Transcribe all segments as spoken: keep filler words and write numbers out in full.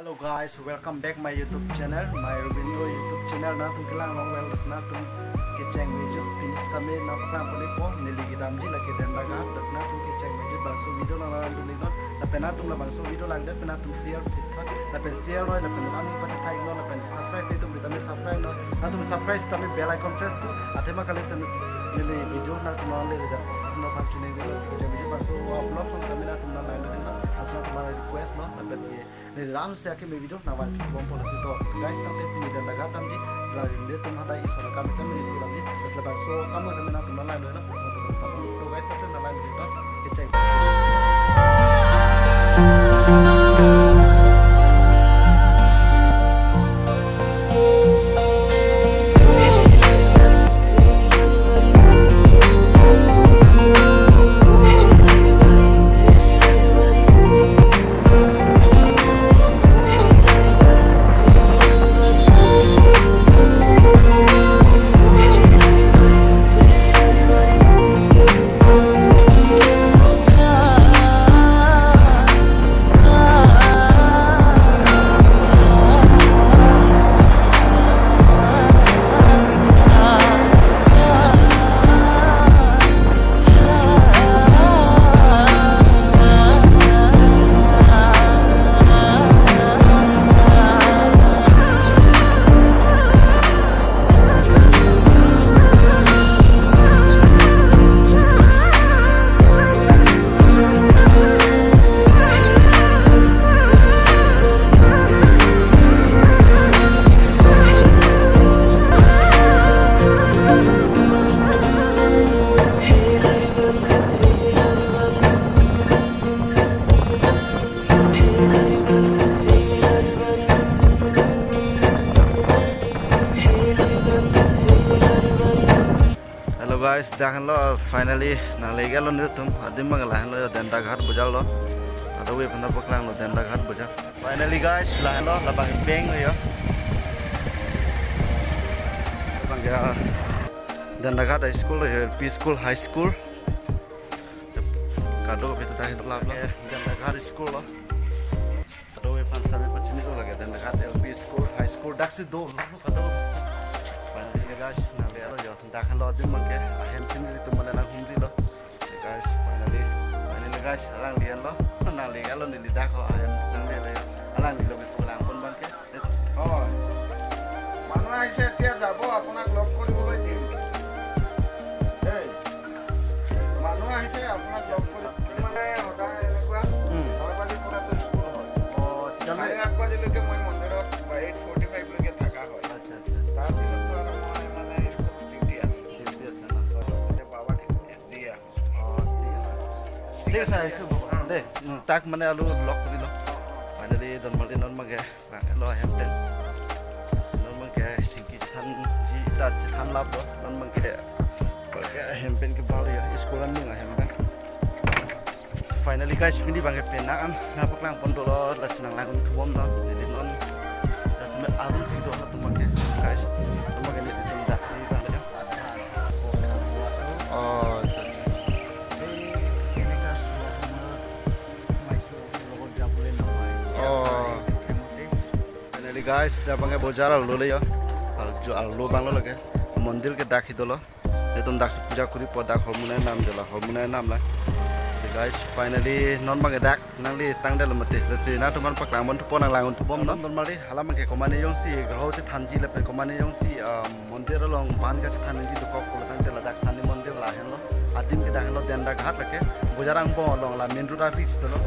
Hello guys, welcome back my YouTube channel, my Robindro YouTube channel. Nangtum kelang long well, lasi nangtum kecheng video pini sitame nangpaklang pon-ikpo, neli kedamji lake Dendaghat, lasi nangtum kecheng video bangso video lang lang dun-iknon, lapen nangtum labangso video langdet pen nangtum share, fit tha, lapen share noi, lapen nangtum pachethai non, lapen subscribe itum sitame subscribe non, nangtum subscribe sitame bell icon press tu, athema kali tame neli video nangtum nangle-le dan, lasi nangphan chuning video, lasi kecheng video bangso vlog song tame nangtum nanglang dun-iknon, lasi nangtum request non, lapen ke neli ram se akimi video nangvan phi bompo lasi to. Guys, tangte pini Dendaghat damji, la rin de tum hada iso kam kam isi damji, lasi labangso kam tame nangtum nanglang dun-iknon, lasi nangtum nanglang dun-iknon. To guys, tangte nanglang dun-iknon, kecheng. Hello guys, dak henlo, finally nanglegelo netum, adim abang lahenlo yo, Dendaghat bojar lo. Ado we aphan paklanglo Dendaghat bojar. Finally guys, lahenlo, labang peng lo yo. Labang ya, Dendaghat High School lo yo, L P school, high school. Kadokave ta dak hito lap lo. Dendaghat School lo. Kadokave aphan sitame pachini do lake, Dendaghat L P school, high school, daksi dolo, kadokave sitame. Finally guys, nanglelo yo, dak henlo adim abangke, ahem chini itum mane nanghumrilo. Guys, finally, finally guys, alangli henlo, nanglegelo neli dak ho, ahem nanglelo yo, alangli lo bisu lang pon abangke. হয়। মানুহ আহিছে, এতিয়া যাব, আপোনাক লগ কৰিবলৈ দিম। দেই, মানুহ আহিছে, আপোনাক লগ কৰি, মানে, সদায় এনেকুৱা উম। সাত বাজিৰ পৰাতো স্কুল হয়। অ, তেতিয়াহ'লে চাৰে আঠ বাজিলৈকে মই মন্দিৰত বা এইট ফৰ্টি ফাইভলৈকে থাকা হয়। আচ্ছা, আচ্ছা। তাৰপিছততো আৰু মই, মানে, স্কুল ডিউটি আছে। ডিউটি আছে ন? এতিয়া বাবাক দিয়া। অ, ঠিক আছে। ঠিক আছে, আহিছো বাবা। অ। দে, উম, তাক মানে আৰু লগ কৰি লওঁ। ফাইনেলি, দনমালি non abangke, lo ahem pen. Non abangke, singki chethanji ta chethan lap lo, non abangke. Ahem pen ke bali ya, school an nung ahem pen. Finally guys, pini abangke pena an, nangpaklang pon dolo, lasi nanglang un thubom non, neli non. Lasi me arun si do latum abangke, guys. Latum abangke nelitum daksi bang ya. Oh, আচ্ছা, আচ্ছা, আচ্ছা। অ। Finally guys, dak abangke bojar arlo le yo. Arlo, arlo abang lo lake. Mondir ke dak hito lo. Netum daksi puja koripo, dak hormu nangdam jo la, hormu nangdam la. So guys, finally non abangke dak nangli tangdetlo mati. Lasi nangtum aphan paklang pon thupo, nanglang un thubom non. Normally, hala abangke komane jongsi, gro chethanji lapen komane jongsi, um, mondir along ban kachethanji dokok pulo tangte ladak Sani Mondir lahenlo. Adim ke dak henlo Dendaghat lake. Bojar angbong along la main road a-reach dolo.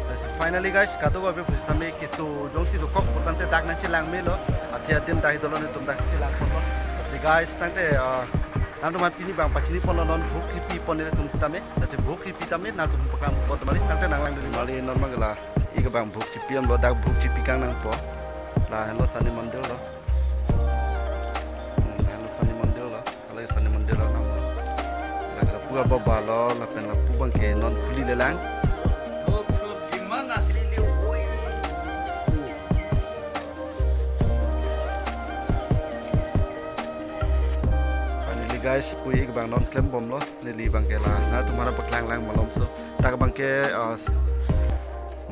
Lasi finally guys, kadokave pusitame keso jongsi dokok pulo tangte dak nangchelang melo. Athe adim dak dolo, netum dak chelang ponlo. Lasi guys, tangte, ah, nangtum aphan pini abang pachini ponlo non bhuk kipi pon netum sitame. Lasi bhuk kipi tame nangtum paklang pon tame tangte nanglang dun. Mali non abangke la ik abang bhuk chipi amlo, dak bhuk chipi kang nangpo. Lahenlo Sani Mondir lo. Hmm, lahenlo Sani Mondir lo. Halake Sani Mondir lo nang. Lake lapu ababa lo, lapen lapu abangke non khuli lelang. Finally guys, pu ik abang non klem bomlo, neli abangke la nangtum aphan paklang lang malomso. Dak abangke, uh,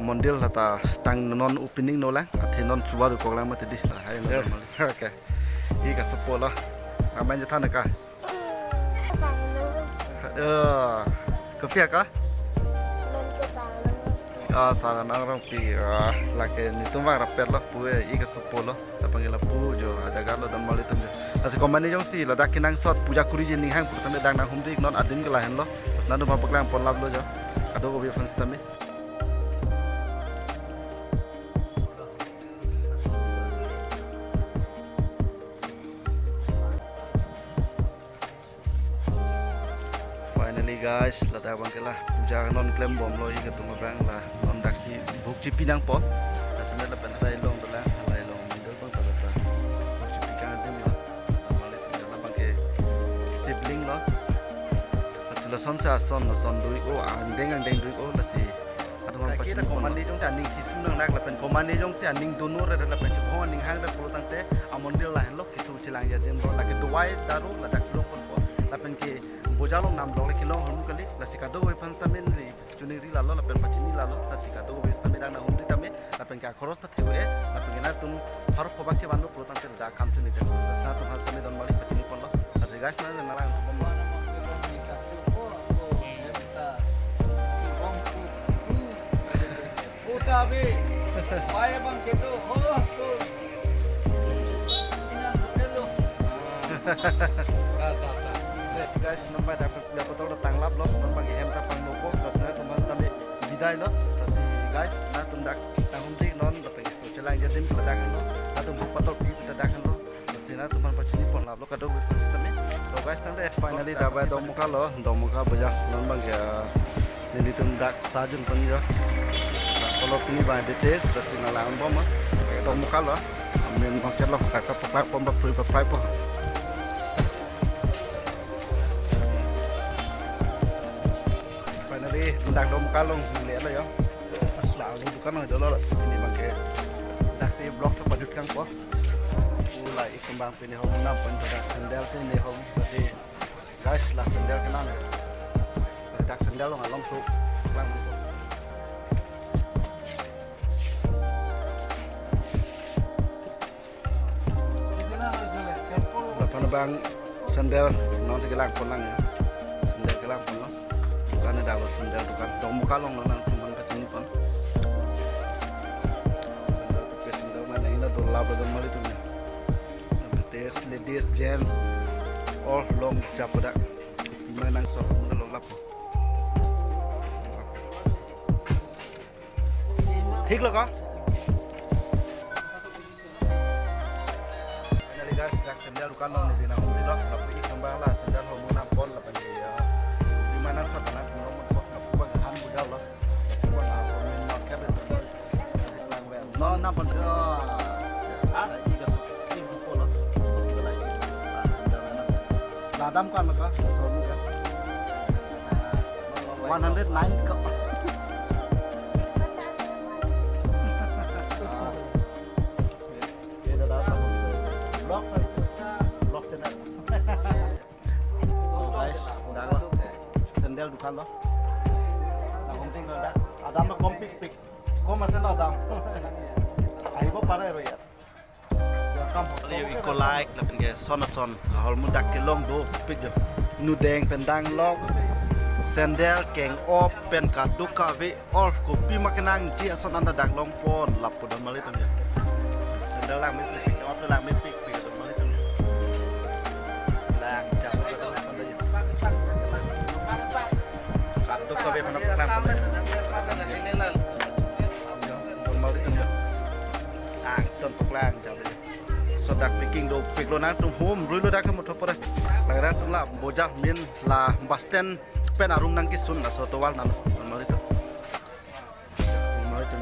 Mondir lata tang non opening no lang, athe non chuba do kok lang mati di. Lahai no. Yo. Normal. Okay. I kasopo lo. Amen je than ka. Eh, kopi ka? Ah, Sara Nangrongpi. Ah, lake netum vang rapet lo pu, eh, i kasopo lo. Lapen ke lapu jo, ada galo dan malitum jo. Lasi komatne jongsi ladak kenangsot puja kuriji aning hang purtame dak nanghumri non adim ke lahenlo. Nantum apaklang pon lap lo jo. Kadokave aphan sitame. Finally guys, ladak abang ke la puja non klem bom lo, i ketum abang la non daksi bhuk chipi nangpo. Laso amen lapen halai along dolang, halai along middle abang ta lata bhuk chipi kang adim lo. Lapen malitum la abang ke sibling lo. Lasi lason si ason, lason do-ik-o, angdeng angdeng do-ik-o, lasi atum aphan pachini pon. Komatne jongsi aning thesung nangnak lapen komatne jongsi aning dono re lapen chibhong aning hang re pulo tangte amondir lahenlo, keso chelangji adim lo, lake dawai daru ladak chelong ponpo. Lapen ke boja along nam dok le kelong ahormu kali, lasi kadokave aphan sitame neli choningri lalo lapen pachini lalo, lasi kadokave sitame dak nanghumri tame, lapen ke akhoros ta thewe, lapen ke nangtum pharo phobak chevanlo pulo tangte dak kam choningri. Lasi nangtum aphan sitame don mali pachini ponlo. Lasi guys, nang nang lang pon lo. Puta be. Pai bang kedo. Oh, tu. Guys, nampai dak dak patol tanglap lo, nampai hem ta pangnopo, lasi nangtum aphan sitame bidai lo. Lasi guys, nangtum dak nanghumri non, lapen keso chelangji adim ke ladak lo, nangtum bhuk patol pi ta dak lo. Lasi nangtum aphan pachini pon lap lo kadokave aphan sitame. To guys, tangte finally dak bai Domoka lo, Domoka boja non abang ke, ah, nelitum dak sajun pon jo. Dak kolo pini abang details, lasi nang lang bom, ah. Domoka lo. Amen, bang ke lo, kaka paklak pom ba pui ba pai po. Finally, dak Domoka along le lo jo. Pas la along dukan lo dolo. Pini abang ke daksi vlog ta padut kang po. Ula ik kembang pini hong nam pen dak sandal pini hong pasi. Guys, la sandal kenang. Dak sandal along along so lang. Lapen abang sandal non si kelang pon lang jo. Sandal kelang pon lo. Dukan dak lo sandal dukan. Domoka along lo, nangtum aphan pachini pon. Sandal, sandal mana ina dola badan malitum jo. Ladies, ladies, gents, all long jap dak. Mena nangsot mena long lapo. Thik lo ka? Finally guys, dak sandal dukan along neli nanghumri lo, lapu ik kembang la sandal ahormu nam pon lapen ke, ya. Lima nangsot nang pon lapu abang han boja lo. Lapu abang ahormu nam kep. Non nam pon. Ha? La dam ko-an ka? One hundred nine ko. Ye dada, vlog, vlog channel. So guys, dak lo sandal dukan lo. Nanghumri lo dak. Adam lo kom pikpik. Kom ase lo adam. Ahibo pare ro ya. Welcome. Yo, iko like lapen ke son son ahormu dak kelong dopik jo. Nudeng pen danglok, sandal keng-op pen kadokave, or kopi ma kenangji ason anta dak long pon lapu don malitum jo. Sandal langmepik, keng-op langmepik, pik don malitum jo. Lang jap don malitum jo. Kadokave aphan paklang pon jo. Don malitum jo. Ang ton paklang jap. So dak packing dopik lo, nangtum hum rui lo dak ke motor pore. Lagda tum la boja min la bus stand pen arum nangkesun, laso tovar nang malitum. Malitum.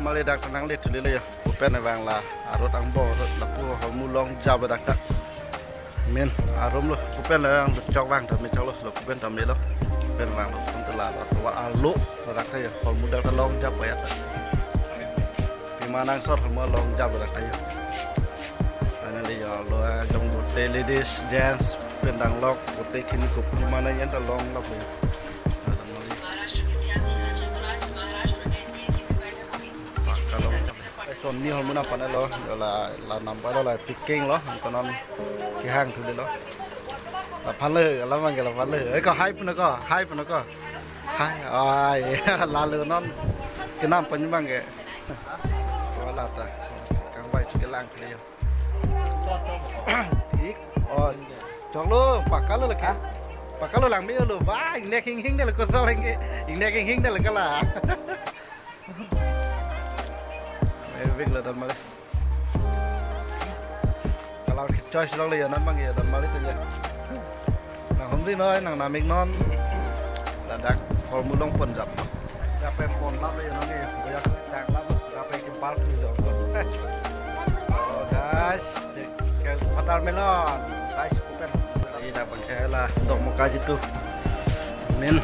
Mali dak nangle thuli le ya. Open abang la arut angbong arut lapu ahormu long jap dak ta. Min arum lo, open lo yang chok vang ta me chok lo, lo open ta me lo. Open vang lo, open ta la lo, so arlo, lo dak ta ya, ahormu dak ta long jap ya ta. Pima nangsot ahormu long jap dak ta ya. Finally ya lo, eh, jong bote ladies, gents, pen danglok, bote kini kopi ma nang yan ta long lap ya. Alam mali. Sonni hormu nangpanlo, la, la nangpanlo, la picking lo, anke non kehang thulelo. Laphan lo, alam abangke laphan lo. Oi ko, hi punon ko, hi punon ko. Hi, ai, lalo non kenampan abangke. Wala ta. Kangbai si kelang thulelo. Ik, oh, choklo, pakalo lake. Pakalo lang me lo, ba, ingnek hinghing detlo kosol lake. Ingnek hinghing detlo kala. Mevek lo damari. Kalang ke-choice lo ya, nang abangke damari tu ya. Nang humri noi, nang namik non. Ladak hormu longpon jap. Kape ponlap ya nang ya, boya tanglap, kape ke bulk tu jap. Oh, guys, ke watermelon. Guys, open. Ini dak abangke la Dokmoka jitu main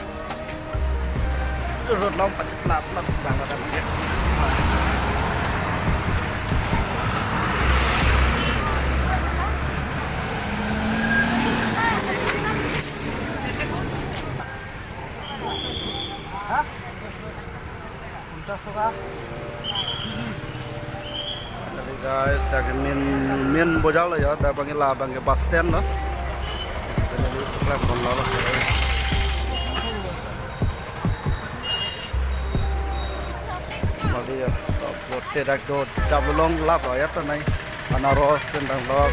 road along pachet lap lap bang dak abangke. Hah? Pachas taka. Jadi guys, dak main, main bojar lo ya, dak abangke la abangke bus stand lo. Jadi, platform lo lo. Mali ya, so, bote dak do, jap long lap lo ya, tanai. Anaros, tendang lo.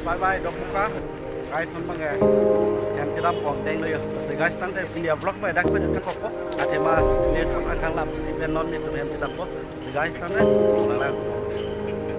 Bye bye, Dokmoka. Guys, non abangke hem kedam pon deng lo ya. Si guys, tangte pini a-vlog bai dak pen kakokpo. Athema next vlog angkang lap pen non netum hem kedam po. Si guys, tangte lang lang.